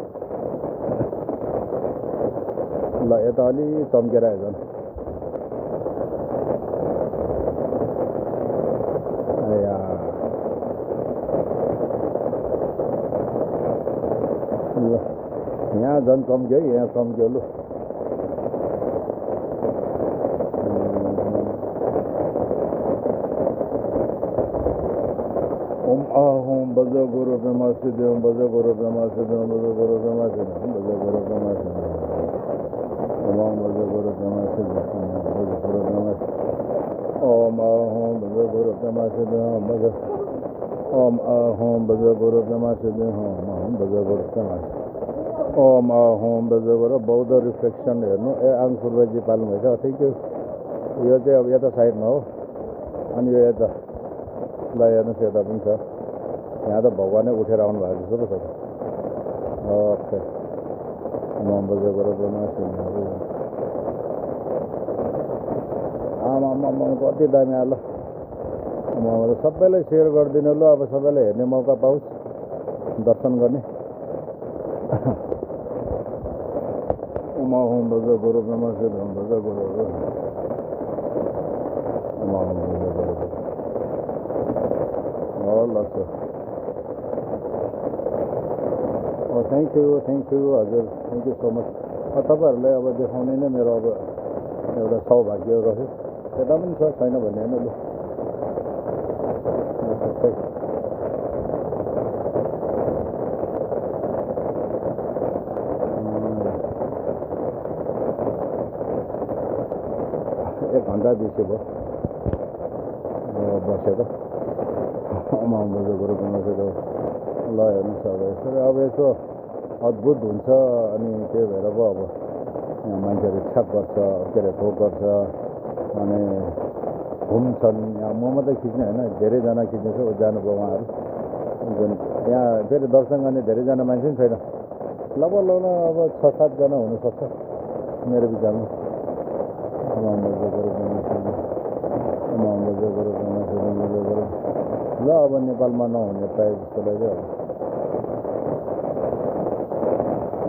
Speaker 1: ल यता अलि चम्केर आयो झन् यहाँ झन् चम्क्यो है यहाँ चम्क्यो लु ओम बज गुरु ब्रह्मा सिद्धि बज गुरु ब्रह्मा सिद्धि बज गुरु ब्रह्मा सिद्धि बज गुरु ब्रह्मा सिद्धि ओम बज गुरु ब्रह्मा सिद्धि बज गुरु ब्रह्मा ओम बज गुरु ब्रह्मा सिद्धि बज ओम बज गुरु ब्रह्मा सिद्धि ओम बज गुरु ब्रह्मा ओम बज गुरु बौद्ध रिफ्लेक्सन हेर्नु आङ सुर्वेजी पाल्नुभएछ ठिक यो चाहिँ अब यता साइडमा हो अनि यो यता ल हेर्नुहोस् यता पनि छ यहाँ त भगवानै उठेर आउनु भएको जस्तो पो छ ओके ओम बज गुरु ब्रह्मा सिद्धि आमा कति दामी आलो सबैलाई सेयर गरिदिनु ल अब सबैलाई हेर्ने मौका पाओस् दर्शन गर्ने ओम बज गुरु ब्रह्मा सिद्धि बज गुरु थ्याङ्क यू हजुर थ्याङ्क यू सो मच तपाईँहरूलाई अब देखाउने नै मेरो अब एउटा सौभाग्य रह्यो यता पनि छ छैन भन्ने होइन लु एक घन्टा बेसी भयो बसेर बज गुरु बसेर ल हेर्नुहोस् अब यसरी अब यसो अद्भुत हुन्छ अनि त्यही भएर पो अब यहाँ मान्छेहरू छ्याप गर्छ के अरे ठोक गर्छ अनि घुम्छन् यहाँ म मात्रै खिच्ने होइन धेरैजना खिच्नेछु जानुभयो उहाँहरू यहाँ फेरि दर्शन गर्ने धेरैजना मान्छे पनि छैन लगभग अब 6-7 जना हुनसक्छ मेरो विचारमा ल अब नेपालमा नहुने प्रायः जस्तोलाई चाहिँ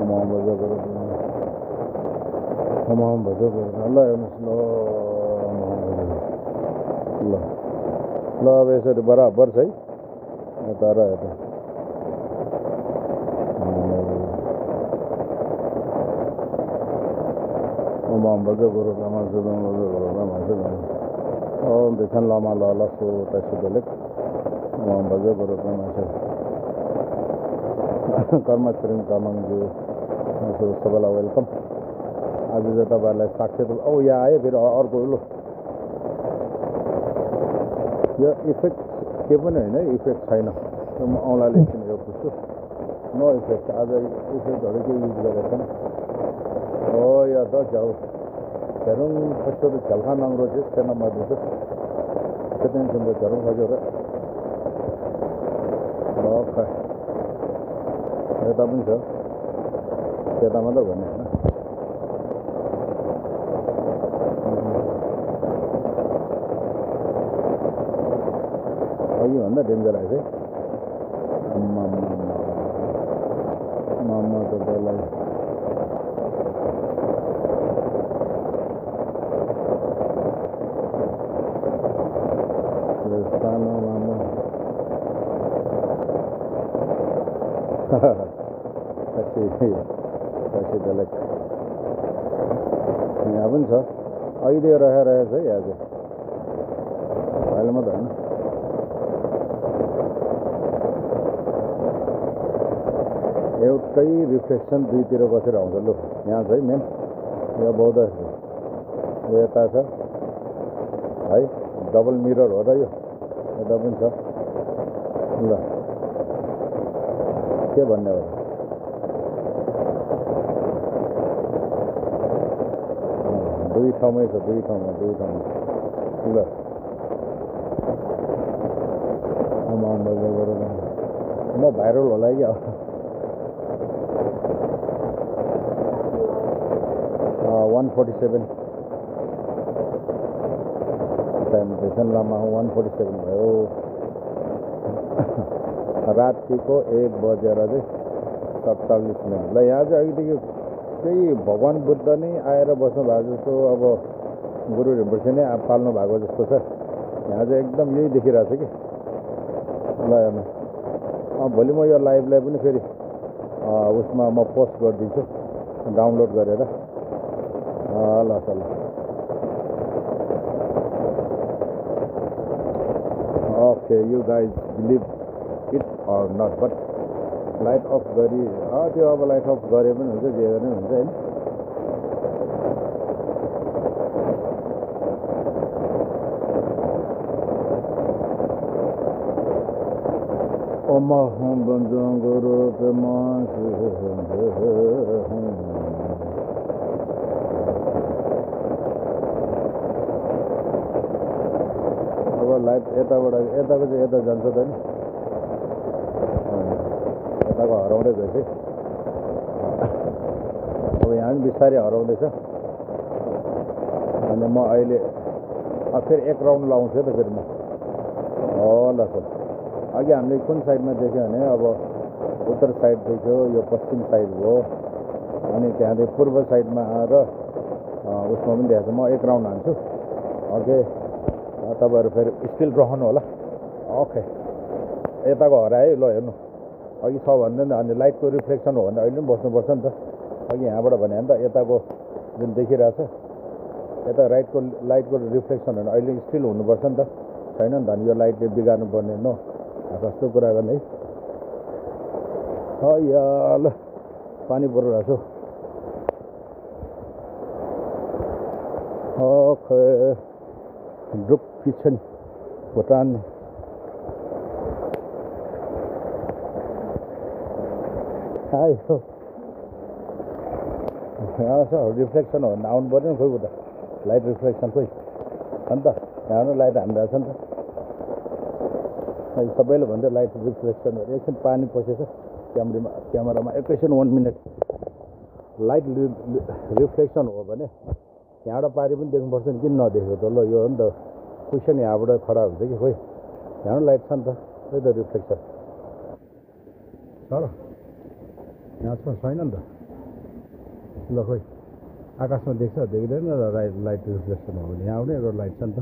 Speaker 1: अब भज ल हेर्नुहोस् ल अब यसरी बराबर छ है यता र यता भज गुरु ब्रह्मा सिद्धि भज गुरु ब्रह्मा सिद्धि ओम भिक्षण लामा ल सोटा सुदलेक ओम भज गुरु ब्रह्मा सिद्धि कर्म छिरिङ तामाङज्यू सबैलाई वेलकम। आज चाहिँ तपाईँहरूलाई साक्षात यहाँ आयो फेरि अर्को लु यो इफेक्ट के पनि होइन इफेक्ट छैन म औँलाले एकछिन यो पुस्छु नो इफेक्ट आज इफेक्टहरू केही युज गरेको छैन हो या त जाऊ झरुङ कस्तो झल्खा नङ्ग्रो चाहिँ त्यसमा मर्दैछ त्यति सुन्दर झरुङ खज्यो र ओके यता पनि छ त्यता मात्र भन्ने होइन अघिभन्दा डेन्जर आएछ है मामा तपाईँलाई सानो मामा पछि बेलेग यहाँ पनि छ अहिले रहेछ है यहाँ चाहिँ अहिले मात्र होइन एउटै रिफ्लेक्सन दुईतिर बसेर आउँछ लु यहाँ चाहिँ मेन यो बौद्ध यो यता छ है डबल मिरर हो र यो यता पनि छ ल के भन्ने हो दुई ठाउँमै छ दुई ठाउँमा ल म भाइरल होला क्या 147 टाइम भेसन लामा 147 भयो रातिको 1 बजेर चाहिँ 47 मिनट ल यहाँ चाहिँ अहिलेदेखि त्यही भगवान् बुद्ध नै आएर बस्नु भएको जस्तो अब गुरु रिम्पोछे नै पाल्नु भएको जस्तो छ यहाँ चाहिँ एकदम यही देखिरहेको छ कि ल हेर्नु भोलि म यो लाइभलाई पनि फेरि उसमा म पोस्ट गरिदिन्छु डाउनलोड गरेर ल ल okay you guys believe it or not but light off गरी त्यो अब लाइट अफ गरे पनि हुन्छ जे गरे पनि हुन्छ होइन अब लाइट यताबाट यताको चाहिँ यता जान्छ त नि यताको हराउँदै गएछ अब यहाँ पनि बिस्तारै हराउँदैछ अनि म अहिले फेरि एक राउन्ड लाउँछु त फेरि म हो ल सर अघि हामीले कुन साइडमा देख्यो भने अब उत्तर साइड देख्यो यो पश्चिम साइड हो अनि त्यहाँदेखि पूर्व साइडमा आएर उसमा पनि देखाएको छ म एक राउन्ड हान्छु ओके तपाईँहरू फेरि स्टिल रहनु होला ओके यताको हरायो ल हेर्नु अघि छ भन्दा नि अनि लाइटको रिफ्लेक्सन हो भने अहिले पनि बस्नुपर्छ नि त अघि यहाँबाट भने त यताको जुन देखिरहेछ यता लाइटको रिफ्लेक्सन हो भने अहिले स्टिल हुनुपर्छ नि त छैन नि त अनि यो लाइटले बिगार्नु पर्ने न कस्तो कुरा गर्ने है ल पानी परिरहेको छु ओके ड्रुप किचन भुटान आयो रिफ्लेक्सन हो भने आउनु पर्यो नि खोइ उता लाइट रिफ्लेक्सन खोइ अन्त यहाँ लाइट हान्दैछ नि त सबैले भन्छ लाइट रिफ्लेक्सनहरू एकछिन पानी पसेछ क्यामेरामा एकैछिन 1 मिनट लाइट रिफ्लेक्सन हो भने यहाँबाट पारि पनि देख्नुपर्छ नि किन नदेखेको त ल यो हो नि त क्वेसन यहाँबाट खडा हुन्छ कि खोइ यहाँ लाइट छ नि त खोइ त रिफ्लेक्सन छ र यहाँ छैन नि त ल खोइ आकाशमा देख्छ देख्दैन लाइट रिफ्लेक्सन हो भने यहाँ पनि एउटा लाइट छ नि त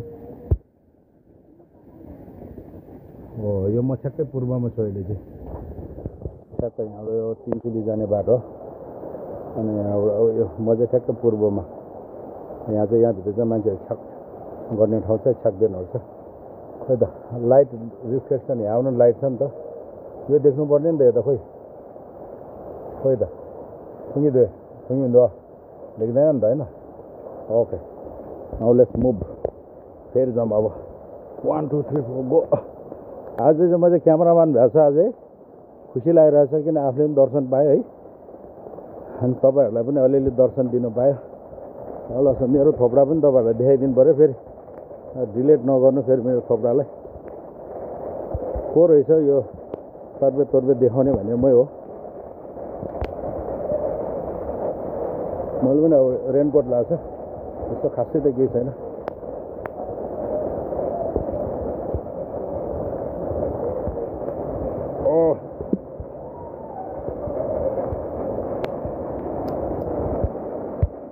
Speaker 1: हो यो म ठ्याक्कै पूर्वमा छु अहिले चाहिँ ठ्याक्कै यहाँबाट यो तिनचुली जाने बाटो अनि यहाँबाट यो म चाहिँ ठ्याक्कै पूर्वमा यहाँ चाहिँ यहाँभित्र चाहिँ मान्छेहरू छ्याक गर्ने ठाउँ चाहिँ छ्याक्दैनहरू छ खोइ त लाइट रिफ्लेक्सन यहाँ आउनु लाइट छ नि त यो देख्नुपर्ने नि त यता खोइ त थुङ्गिँदो देख्दैन नि त होइन ओके नाउ लेट्स मुभ फेरि जाउँ अब 1 2 3 4 गो आज चाहिँ म चाहिँ क्यामेराम्यान भएको छ अझै खुसी लागिरहेछ किन आफूले पनि दर्शन पाएँ है अनि तपाईँहरूलाई पनि अलिअलि दर्शन दिनु पायो ल मेरो थोप्रा पनि तपाईँहरूलाई देखाइदिनु पऱ्यो फेरि डिलिट नगर्नु फेरि मेरो थोप्रालाई को रहेछ यो तर्बे देखाउने भने मै हो मैले पनि अब रेनकोट लगाएको छ त्यस्तो खासै त केही छैन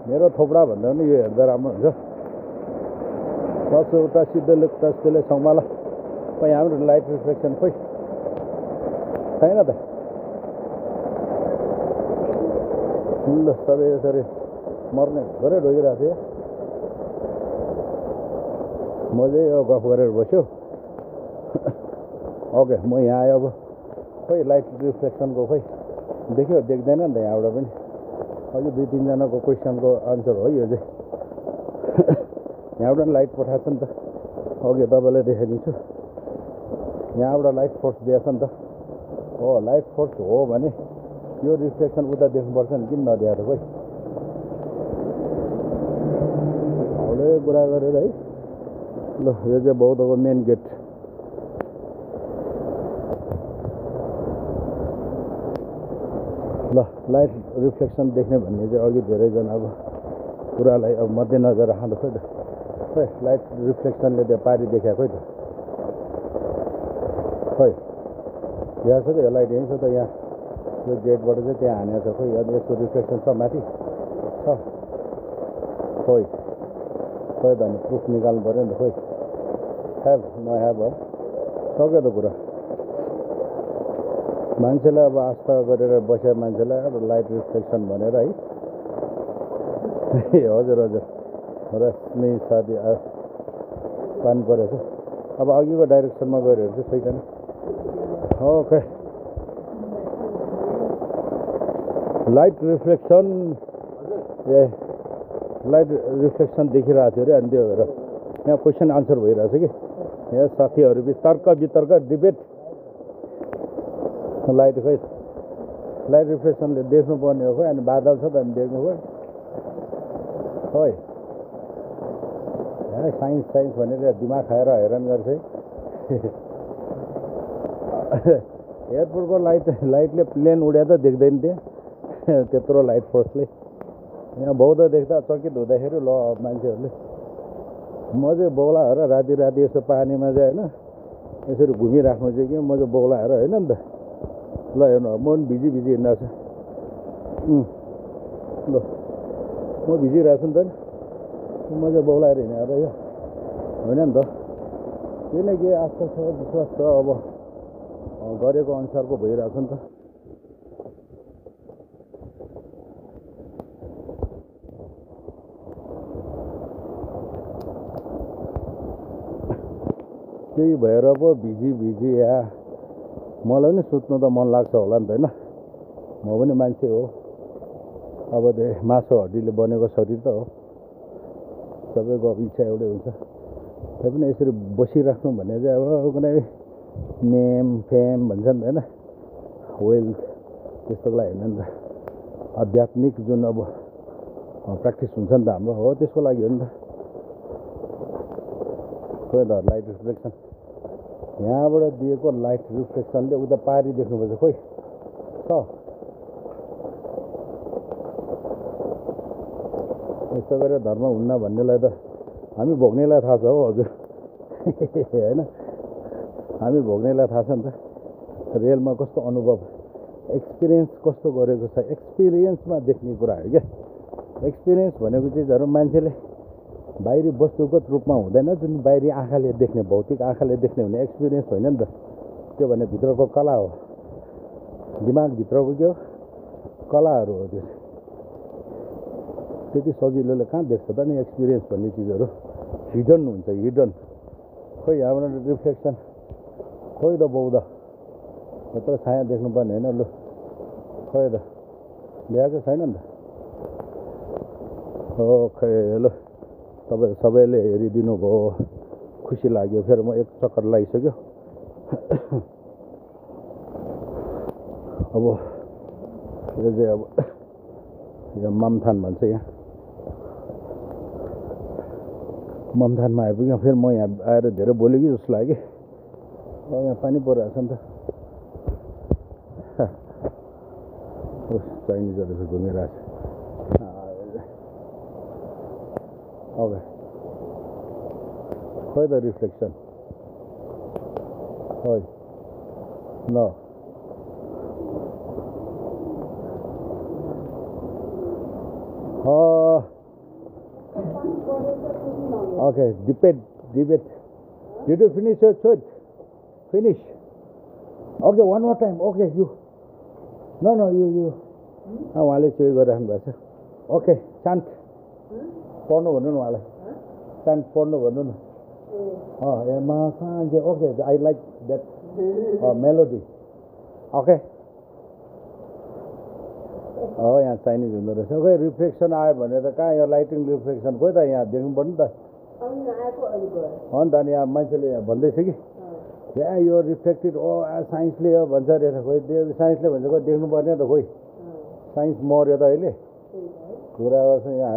Speaker 1: मेरो थोप्रा भन्दा पनि यो हेर्दा राम्रो हुन्छ 10वटा सिद्धले तस्तले सङ्माला खोइ हाम्रो लाइट रिफ्लेक्सन खोइ छैन त ल सबै यसरी मर्ने गरे ढोगिरहेको थिएँ म चाहिँ यो गफ गरेर बस्यो ओके म यहाँ आयो अब खोइ लाइट रिफ्लेक्सनको खोइ देख्यो देख्दैन नि त यहाँबाट पनि अघि 2-3 जनाको क्वेसनको आन्सर हो यो चाहिँ यहाँबाट लाइट पठाएको छ नि त अघि तपाईँलाई देखाइदिन्छु यहाँबाट लाइट फोर्स दिएछ नि त हो लाइट फोर्स हो भने यो रिफ्लेक्सन उता देख्नुपर्छ नि किन नदिएर खोइ हौले कुरा गरेर है ल यो चाहिँ बौद्धको मेन गेट ल लाइट रिफ्लेक्सन देख्ने भन्ने चाहिँ अघि धेरैजनाको कुरालाई अब मध्यनजर राख्नु खोइ त खोइ लाइट रिफ्लेक्सनले त्यो पारी देखाएको खोइ त खोइ यहाँ छ त यो लाइट यहीँ छ त यहाँ यो गेटबाट चाहिँ त्यहाँ हानेको छ खोइ अनि यसको रिफ्लेक्सन छ माथि छ खोइ खोइ त अनि प्रुफ निकाल्नु पऱ्यो नि त खोइ ह्याभ नह्याभ हो सक्यो त कुरा मान्छेलाई अब आस्था गरेर बसेको मान्छेलाई अब लाइट रिफ्लेक्सन भनेर है हजुर हजुर रश्मि साथी पानी परेछ अब अघिको डाइरेक्सनमा गएर हेर्छु छैन ओके लाइट रिफ्लेक्सन ए लाइट रिफ्लेक्सन देखिरहेको थियो अरे अनि त्यो हेर यहाँ क्वेसन आन्सर भइरहेछ कि यहाँ साथीहरू बिच तर्क वितर्क डिबेट लाइट खोइ लाइट रिफ्लेक्सनले देख्नुपर्ने हो खोइ अनि बादल छ त अनि देख्नु खोइ खोइ साइन्स साइन्स भनेर दिमाग खाएर हैरान गर्छ है एयरपोर्टको लाइटले प्लेन उड्या त देख्दैन थिएँ त्यत्रो लाइट फोर्सले यहाँ बौद्ध देख्दा चकित हुँदाखेरि ल मान्छेहरूले म चाहिँ बौलाएर राति राति यसो पानीमा चाहिँ होइन यसरी घुमिराख्नु चाहिँ कि म चाहिँ बौलाएर होइन नि त ल हेर्नु म पनि भिजी हिँड्रहेको छु ल म भिजिरहेको छु नि त म चाहिँ बौलाएर हिँडेर यो होइन नि त किनकि आस्था छ विश्वास छ अब गरेको अनुसारको भइरहेको छ नि त त्यही भएर पो भिजी या मलाई पनि सुत्नु त मन लाग्छ होला नि त होइन म पनि मान्छे हो अब त्यो मासु हड्डीले बनेको शरीर त हो सबैको इच्छा एउटै हुन्छ त्यही पनि यसरी बसिराख्नु भने चाहिँ अब कुनै नेम फेम भन्छ नि त होइन वेल्थ त्यस्तोको लागि होइन नि त आध्यात्मिक जुन अब प्र्याक्टिस हुन्छ नि त हाम्रो हो त्यसको लागि हो नि त खोइ त लाइट रिफ्लेक्सन यहाँबाट दिएको लाइट रिफ्लेक्सनले उता पारी देख्नुपर्छ खोइ छ यस्तो गरेर धर्म हुन्न भन्नेलाई त हामी भोग्नेलाई थाहा छ हो हजुर होइन हामी भोग्नेलाई थाहा छ नि त रियलमा कस्तो अनुभव एक्सपिरियन्स कस्तो गरेको छ एक्सपिरियन्समा देख्ने कुरा हो क्या एक्सपिरियन्स भनेको चिजहरू मान्छेले बाहिरी वस्तुगत रूपमा हुँदैन जुन बाहिरी आँखाले देख्ने भौतिक आँखाले देख्ने हुने एक्सपिरियन्स होइन नि त त्यो भने भित्रको कला हो दिमागभित्रको के हो कलाहरू हो त्यो त्यति सजिलोले कहाँ देख्छ त नि एक्सपिरियन्स भन्ने चिजहरू हिडन हुन्छ हिडन खोइ यहाँबाट रिफ्लेक्सन खोइ त बौद्ध यत्रो छाया देख्नुपर्ने होइन लु खोइ त ल्याएको छैन नि त ओके ल तपाईँ सबैले हेरिदिनु भयो खुसी लाग्यो फेरि म एक चक्कर लगाइसक्यो अब यो चाहिँ अब यहाँ ममथान भन्छ यहाँ ममथानमा आइपुग्यो फेरि म यहाँ आएर धेरै बोल्यो कि जस्तो लाग्यो यहाँ पानी परिरहेछ नि त चाइनिजहरू चाहिँ घुमिरहेछ ओके खोइ त रिफ्लेक्सन खोइ ल okay debate did you finish your church finish okay one more time okay you no you उहाँले चाहिँ गरिराख्नु भएको छ ओके चान्ट पढ्नु भन्नु न उहाँलाई चान्ट पढ्नु भन्नु न okay I like that melody okay यहाँ चाइनिज हुँदो रहेछ खोइ रिफ्लेक्सन आयो भने त कहाँ यो लाइटिङ रिफ्लेक्सन खोइ त यहाँ देख्नु पर्ने त हो नि त अनि यहाँ मान्छेले यहाँ भन्दैछ कि यहाँ यो रिफ्लेक्टेड साइन्सले यो भन्छ रहेछ खोइ साइन्सले भन्छ खोइ देख्नु पर्ने त खोइ साइन्स मर्यो त अहिले कुरा गर्छ यहाँ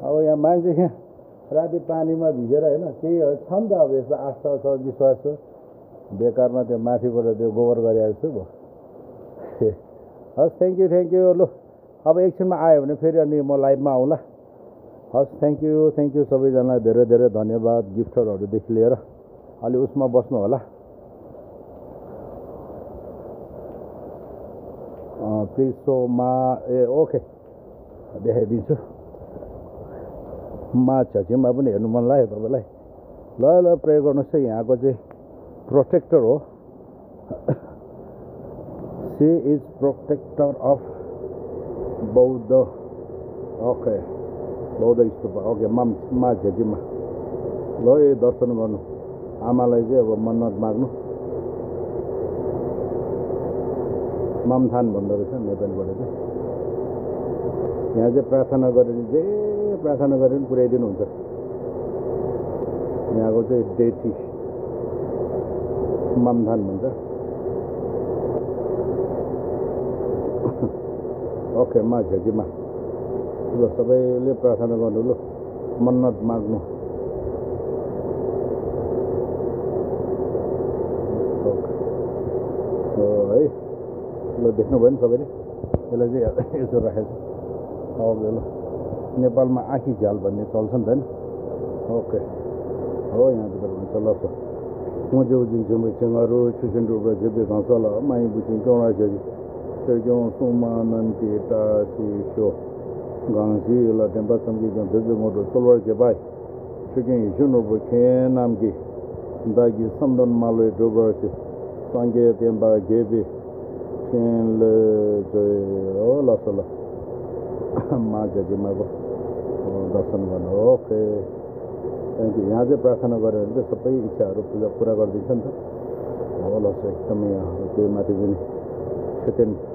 Speaker 1: अब यहाँ मान्छे यहाँ राति पानीमा भिजेर होइन केही छ नि त अब यस्तो आस्था छ विश्वास छ बेकारमा त्यो माथिबाट त्यो गोबर गरिरहेको छु भयो हस् थ्याङ्क यू लु अब एकछिनमा आयो भने फेरि अनि म लाइभमा आउँला हस् थ्याङ्क यू सबैजनालाई धेरै धेरै धन्यवाद गिफ्टरहरूदेखि लिएर अलि उसमा बस्नु होला प्लिज सो ओके देखाइदिन्छु छेउमा पनि हेर्नु मन लाग्यो तपाईँलाई ल प्रे गर्नुहोस् है यहाँको चाहिँ प्रोटेक्टर हो She is protector of Buddha. Okay. Buddha stupa. Okay. मा झेकीमा. ल यो दर्शन गर्नु. आमालाई चाहिँ अब मन्नत माग्नु. ममथान भन्दो रहेछ नेपालीबाट चाहिँ. यहाँ चाहिँ प्रार्थना गरेर जे प्रार्थना गरेर पुर्याइदिनु हुन्छ. यहाँको चाहिँ डेटी ममथान भन्छ. ओके मा झेकीमा ल सबैले प्रार्थना गर्नु ल मन्नत माग्नु है ल देख्नुभयो नि सबैले यसलाई चाहिँ यसो राखेको छ ओके ल नेपालमा आँखी झ्याल भन्ने चल्छ नि त नि ओके हो यहाँतिर भन्छ ल सर म जेउ जिङछुमै चेङ्गारो सुसन रूपमा जेबे घाँस ल my बुझिङ Kauda झेकी Sejong sumanan kita sisyo gangsi la tempat samgi gang tebe ngodo solwar ke bai chicken yuno bo ken namgi dagi samdon malwe dobar se sange temba gebe ken le joy la sala ma jaji ma bo darshan गर्नु ओके थ्याङ्क यू यहाँ चाहिँ प्रार्थना गरेर चाहिँ सबै इच्छाहरू पुरा गरिदिन्छ नि त हो ल एकदमै त्यो माथि पनि सेकेन्ड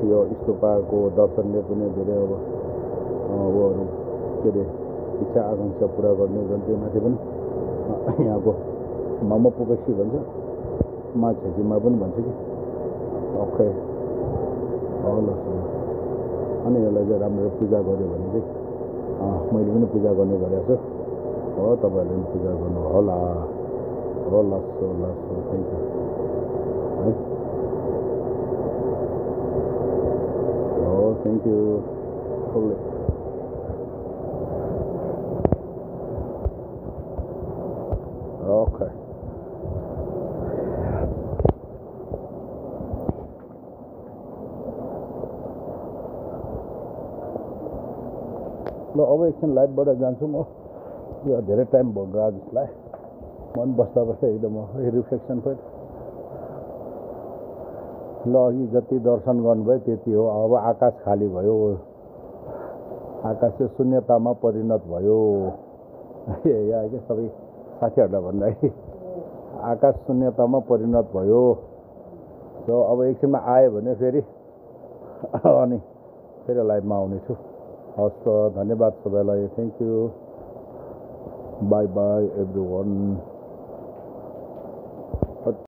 Speaker 1: यो स्तूपको दर्शनले पनि धेरै अब उहरू के अरे इच्छा आकाङ्क्षा पुरा गर्ने त्यो माथि पनि यहाँको मम पुगसी भन्छ मा छेकीमा पनि भन्छ कि ओके ल अनि यसलाई चाहिँ राम्रो पूजा गऱ्यो भने चाहिँ मैले पनि पूजा गर्ने गरेको छु हो तपाईँहरूले पनि पूजा गर्नु होला हो लसो थ्याङ्क यू है Thank you. Fully. Okay. ल अब एकछिन लाइटबाट जान्छु म यो धेरै टाइम भयो गयो जसलाई मन बस्दा एकदम रिफ्लेक्सन खोइ ल अघि जति दर्शन गर्नुभयो त्यति हो अब आकाश खाली भयो आकाश चाहिँ शून्यतामा परिणत भयो यहाँ के सबै साथीहरूलाई भन्दाखेरि आकाश शून्यतामा परिणत भयो र अब एकछिनमा आयो भने फेरि अनि फेरि लाइभमा आउनेछु हस् त धन्यवाद सबैलाई thank you by by every one